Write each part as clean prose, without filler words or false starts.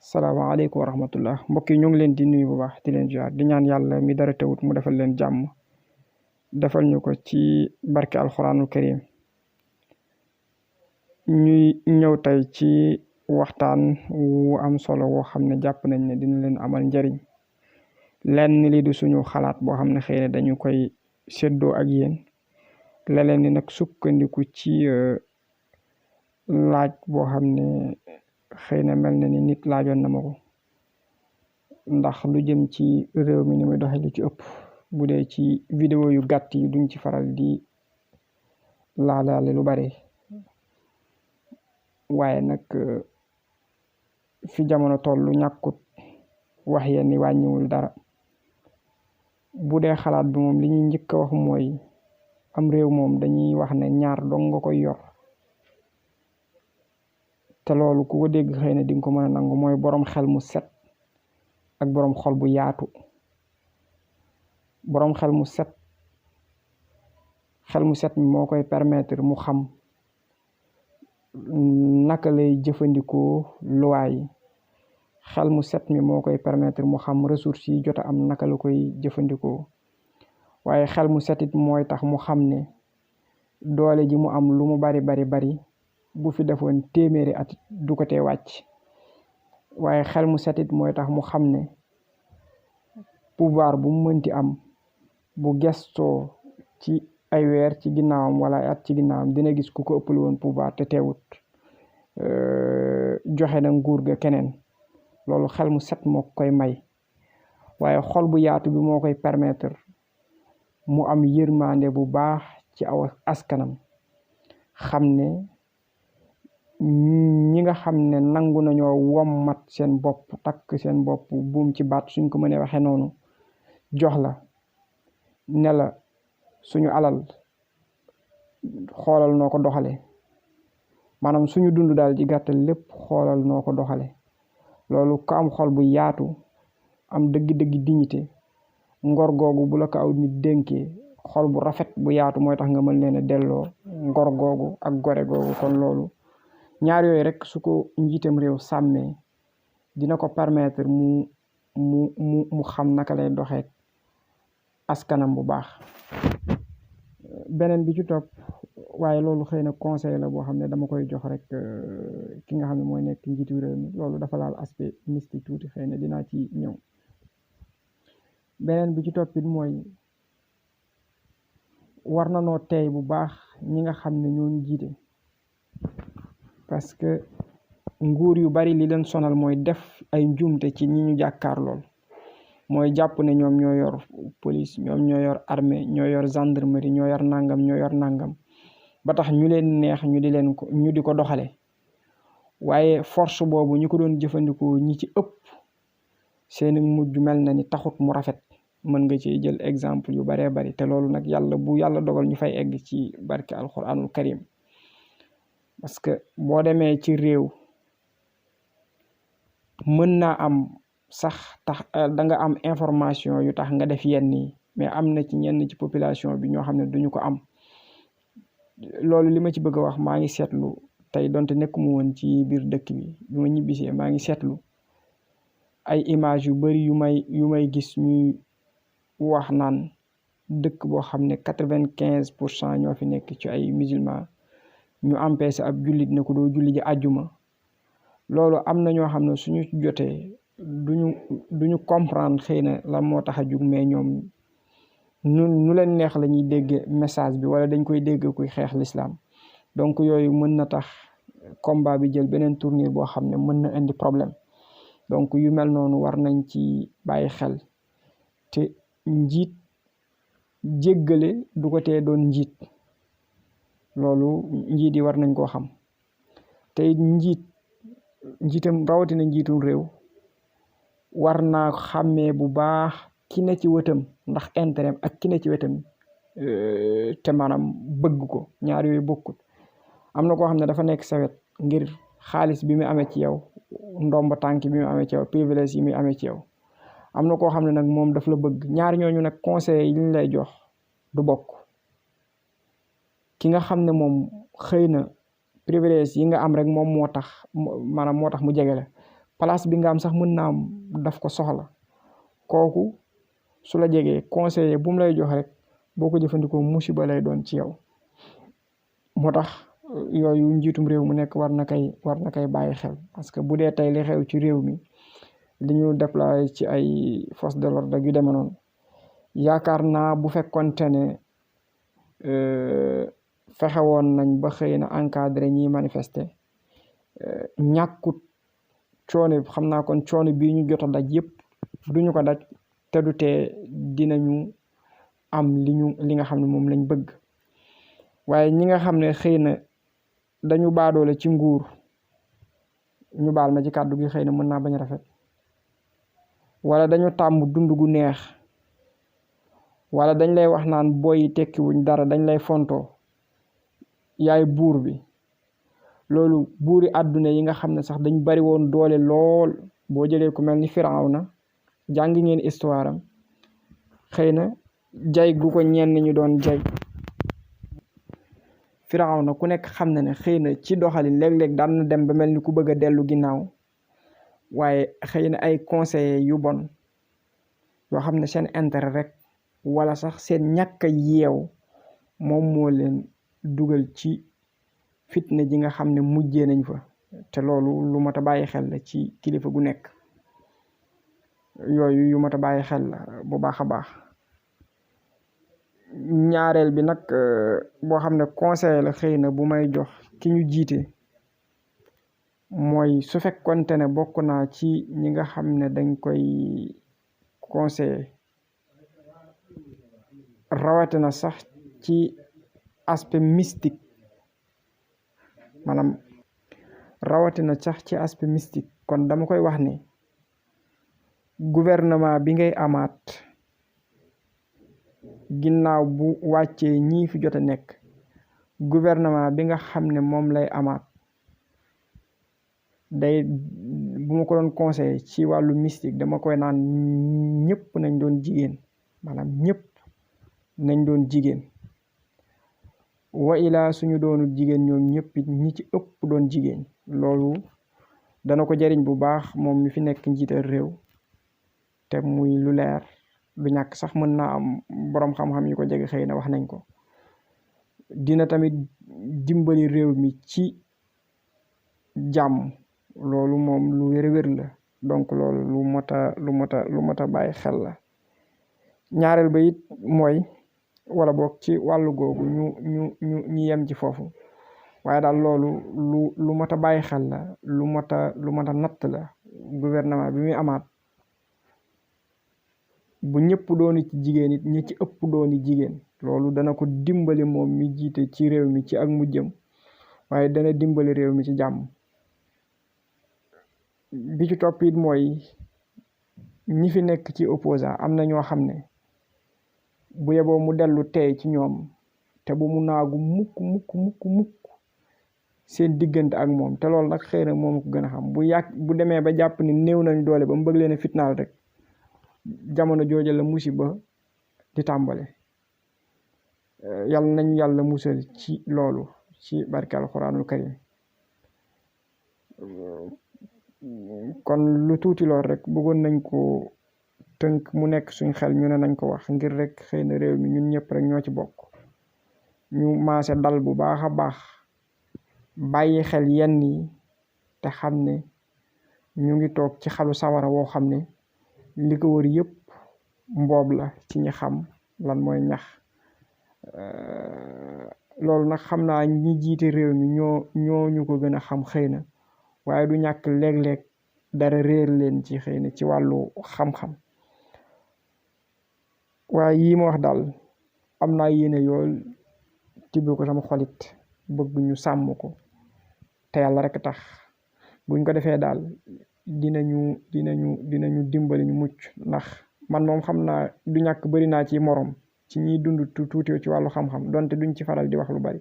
salaamaaleykum wa rahmatullah mbokk yi ñu ngi leen di nuyu bu baax di leen ziar di ñaan yàlla mi dara teewut mu defal leen jàmm defal ñu ko ci barke alxuraanul karim ñuy ñëw tey ci waxtaan wu am solo woo xam ne jàpp nañ ne dina leen amal njariñ lenn li du suñu xalaat boo xam ne xëy na dañu koy séddoo ak yéen leneen ni nag sukkandiku ci laaj boo xam ne xëy na mel na ni nit laajoon na ma ko ndax lu jëm ci réew mi ni muy doxee li ci ëpp bu dee ci vidéo yu gàtt yi duñ ci faral di laalaale lu bari waaye nag fi jamono tollu ñàkkut wax yenn ni wàññiwul dara bu dee xalaat bi moom li ñuy njëkk a wax mooy am réew moom dañuy wax ne ñaar dong nga koy yor te loolu ku ko dégg xëy na di nga ko mën a nangu mooy boroom xel mu set ak boroom xol bu yaatu boroom xel mu set mi moo koy permettre mu xam naka lay jëfandikoo luwaay yi xel mu set mi moo koy permettre mu xam ressources yi jot a am naka la koy jëfandikoo waaye xel mu set it mooy tax mu xam ne doole ji mu am lu mu bari bu fi defoon téeméeri at du ko tee wàcc waaye xel mu set it mooy tax mu xam ne pouvoir bu mu mënti am bu gestoo ci ay weer ci ginnaawam wala at ci ginnaawam dina gis ku ko ëppal woon pouvoir te teewut joxe na nguur ga keneen loolu xel mu set moo koy may waaye xol bu yaatu bi moo koy permettre mu am yërmande bu baax ci aw askanam xam ne ñi nga xam ne nangu nañoo wommat seen bopp takk seen bopp buum ci baat suñ ko mënee waxee noonu jox la ne la suñu alal xoolal noo ko doxale maanaam suñu dund daal di gàttal lépp xoolal noo ko doxale loolu ko am xol bu yaatu am dëgg-dëgg dignité ngor googu bu la ko aw nit dénkee xol bu rafet bu yaatu mooy tax nga mën leen a delloo ngor googu ak gore googu kon loolu ñaar yooyu rek su ko njiitam réew sàmmee dina ko permettre mu xam naka lay doxee askanam bu baax beneen bi ci topp waaye loolu xëy na conseil la boo xam ne dama koy jox rek ki nga xam ne mooy nekk njiitu réew mi loolu dafa laal aspect mystique tuuti xëy na dinaa ci ñëw beneen bi ci toppit mooy war na noo teey bu baax ñi nga xam ne ñoo ñu jiite parce que nguur yu bari li leen sonal mooy def ay njuumte ci ñi ñu jàkkaar lool mooy jàpp ne ñoom ñoo yor police ñoom ñoo yor armée ñoo yor gendarmerie ñoo yor nangam ba tax ñu leen neex ñu di ko doxale waaye force boobu ñu ko doon jëfandikoo ñi ci ëpp seeni mujj mel na ni taxut mu rafet mën nga ci jël exemple yu baree bari te loolu nag yàlla dogal ñu fay egg ci barke alxuraanul karim parce que boo demee ci réew mën naa am sax tax da nga am information yu tax nga def yenn yi mais am na ci ñenn ci population bi ñoo xam ne duñu ko am loolu li ma ci bëgg a wax maa ngi seetlu tey donte nekkuma woon ci biir dëkk bi ma ñibbisee maa ngi seetlu ay image yu bari yu may gis ñuy wax naan dëkk boo xam ne 95% ñoo fi nekk ci ay musulman ñu empêché ab jullit ne ko doo julli ji àjjuma loolu am na ñoo xam ne suñu jotee duñu comprendre xëy na lan moo tax a jug mais ñoom nu leen neex la ñuy dégg message bi wala dañ koy dégg kuy xeex l'islam donc yooyu mën na tax combat bi jël beneen tournure boo xam ne mën na indi problème donc yu mel noonu war nañ ci bàyyi xel te njiit jéggale du ko tee doon njiit loolu njiit yi war nañ koo xam te njiitam rawatina njiitum réew war naa xàmmee bu baax ki ne ci wetam ndax intérêt ak ki ne ci wetam te maanaam bëgg ko ñaar yooyu bokkut am na koo xam ne dafa nekk sa wet ngir xaalis bi mu amee ci yow ndomba tànk bi mu amee ci yow privilège yi muy amee ci yow am na koo xam ne nag moom daf la bëgg ñaar ñooñu nag conseil yi ñu lay jox du bokk ki nga xam ne moom xëy na privilège yi nga am rek moom moo tax mu jege la place bi nga am sax mën naa am daf ko soxla kooku su la jegee conseiller bu mu lay jox rek boo ko jëfandikoo musiba lay doon ci yow. moo tax yooyu njiitum réew mu nekk war na koy bàyyi xel parce que bu dee tey li xew ci réew mi li ñu déployé ci ay force de l'ordre yu demee noonu yaakaar naa bu fekkonte ne fexe woon nañ ba xëy na encadré ñiy manifester ñàkkut coono xam naa kon coono bii ñu jot a daj yëpp duñu ko daj te du tee dinañu am li nga xam ne moom lañ bëgg. waaye ñi nga xam ne xëy na dañu baadoole ci nguur ñu baal ma ci kàddu gi xëy na mën naa bañ a rafet wala dañu tàmm dund gu neex wala dañ lay wax naan booy tekki wuñ dara dañ lay fontoo yaay buur bi. loolu buuri àdduna yi nga xam ne sax dañ bari woon doole lool boo jëlee ku mel ni Firawna jàngi ngeen histoire am xëy na jay gu ko ñenn ñu doon jay Firawna ku nekk xam na ne xëy na ci doxalin léeg-léeg daan na dem ba mel ni ku bëgg a dellu ginnaaw waaye xëy na ay conseillers yu bon yoo xam ne seen intérêt rek wala sax seen ñàkk a yeew moom moo leen dugal ci fitna ji nga xam ne mujjee nañ fa te loolu lu mat a bàyyi xel la ci kilifa gu nekk. yooyu yu mat a bàyyi xel la bu baax a baax. ñaareel bi nag boo xam ne conseil la xëy na bu may jox ki ñu jiite mooy su fekkonte ne bokk naa ci ñi nga xam ne dañ koy conseiller rawatina sax ci aspect mystique maanaam rawatina sax ci aspect mystique kon dama koy wax ne gouvernement bi ngay amaat ginnaaw bu wàccee ñii fi jot a nekk gouvernement bi nga xam ne moom lay amaat day bu ma ko doon conseillé ci wàllu mystique dama koy naan ñëpp nañ doon jigéen maanaam ñëpp nañ doon jigéen wa ilaa suñu doonul jigéen ñoom ñëpp ñi ci ëpp doon jigéen. loolu dana ko jariñ bu baax moom mi fi nekk njiital réew te muy lu leer du ñàkk sax mën naa am boroom xam-xam yu ko jege xëy na wax nañ ko. dina tamit dimbali réew mi ci jàmm loolu moom lu wér-wér la donc loolu lu mot a bàyyi xel la. ñaareel ba it mooy wala boog ci wàllu googu ñu yem ci foofu waaye daal loolu lu mot a bàyyi xel la lu mot a natt la. gouvernement bi muy amaat bu ñëpp dooni ci jigéen it ñi ci ëpp dooni jigéen loolu dana ko dimbali moom mi jiite ci réew mi ci ak mujjëm waaye dana dimbali réew mi ci jàmm. bi ci topp it mooy ñi fi nekk ci opposant am na ñoo xam ne bu yeboo mu dellu tey ci ñoom te bu mu naagu mukk seen diggante ak moom te loolu nag xëy na moom ko gën a xam bu demee ba jàpp ni néew nañ doole ba mu bëgg leen a fitnaal rek jamono jooja la musiba di tàmbale. yàlla nañ yàlla musal ci loolu ci barke alxuraanul karim. kon lu tuuti lool rek bëggoon nañ ko tënk mu nekk suñ xel ñu ne nañ ko wax ngir rek xëy na réew mi ñun ñëpp rek ñoo ci bokk ñu maase dal bu baax a baax bàyyi xel yenn yi te xam ne ñu ngi toog ci xalu sawara woo xam ne li ko wër yëpp mboob la ci ñi xam lan mooy ñax. loolu nag xam naa ñi jiite réew mi ñoo ñu ko gën a xam xëy na waaye du ñàkk léeg-léeg dara réer leen ci xëy na ci wàllu xam-xam. waaye yii ma wax daal am naa yéene yool tibb ko sama xolit bëgg ñu sàmm ko te yàlla rek tax buñ ko defee daal dinañu dimbali ñu mucc. ndax man moom xam naa du ñàkk bari naa ci morom ci ñiy dund tuuti ci wàllu xam-xam donte duñ ci faral di wax lu bari.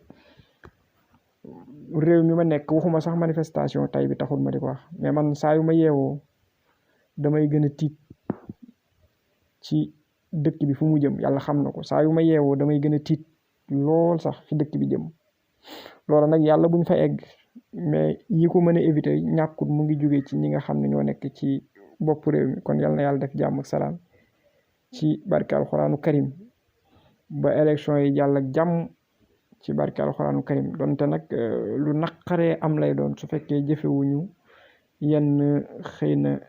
réew mi ma nekk waxuma sax manifestation tey bi taxul ma di ko wax mais man saa yu ma yeewoo damay gën a tiit ci dëkk bi fu mu jëm yàlla xam na ko. saa yu ma yeewoo damay gën a tiit lool sax fi dëkk bi jëm. loolu nag yàlla buñ fa egg mais yi ko mën a éviter ñàkkut mu ngi jóge ci ñi nga xam ne ñoo nekk ci bopp réew mi kon yal na yàlla def jàmm ak salaam ci barke alxuraanu karim ba élection yi jàll ak jàmm ci barke alxuraanu karim donte nag lu naqaree am lay doon su fekkee jëfewuñu yenn xëy na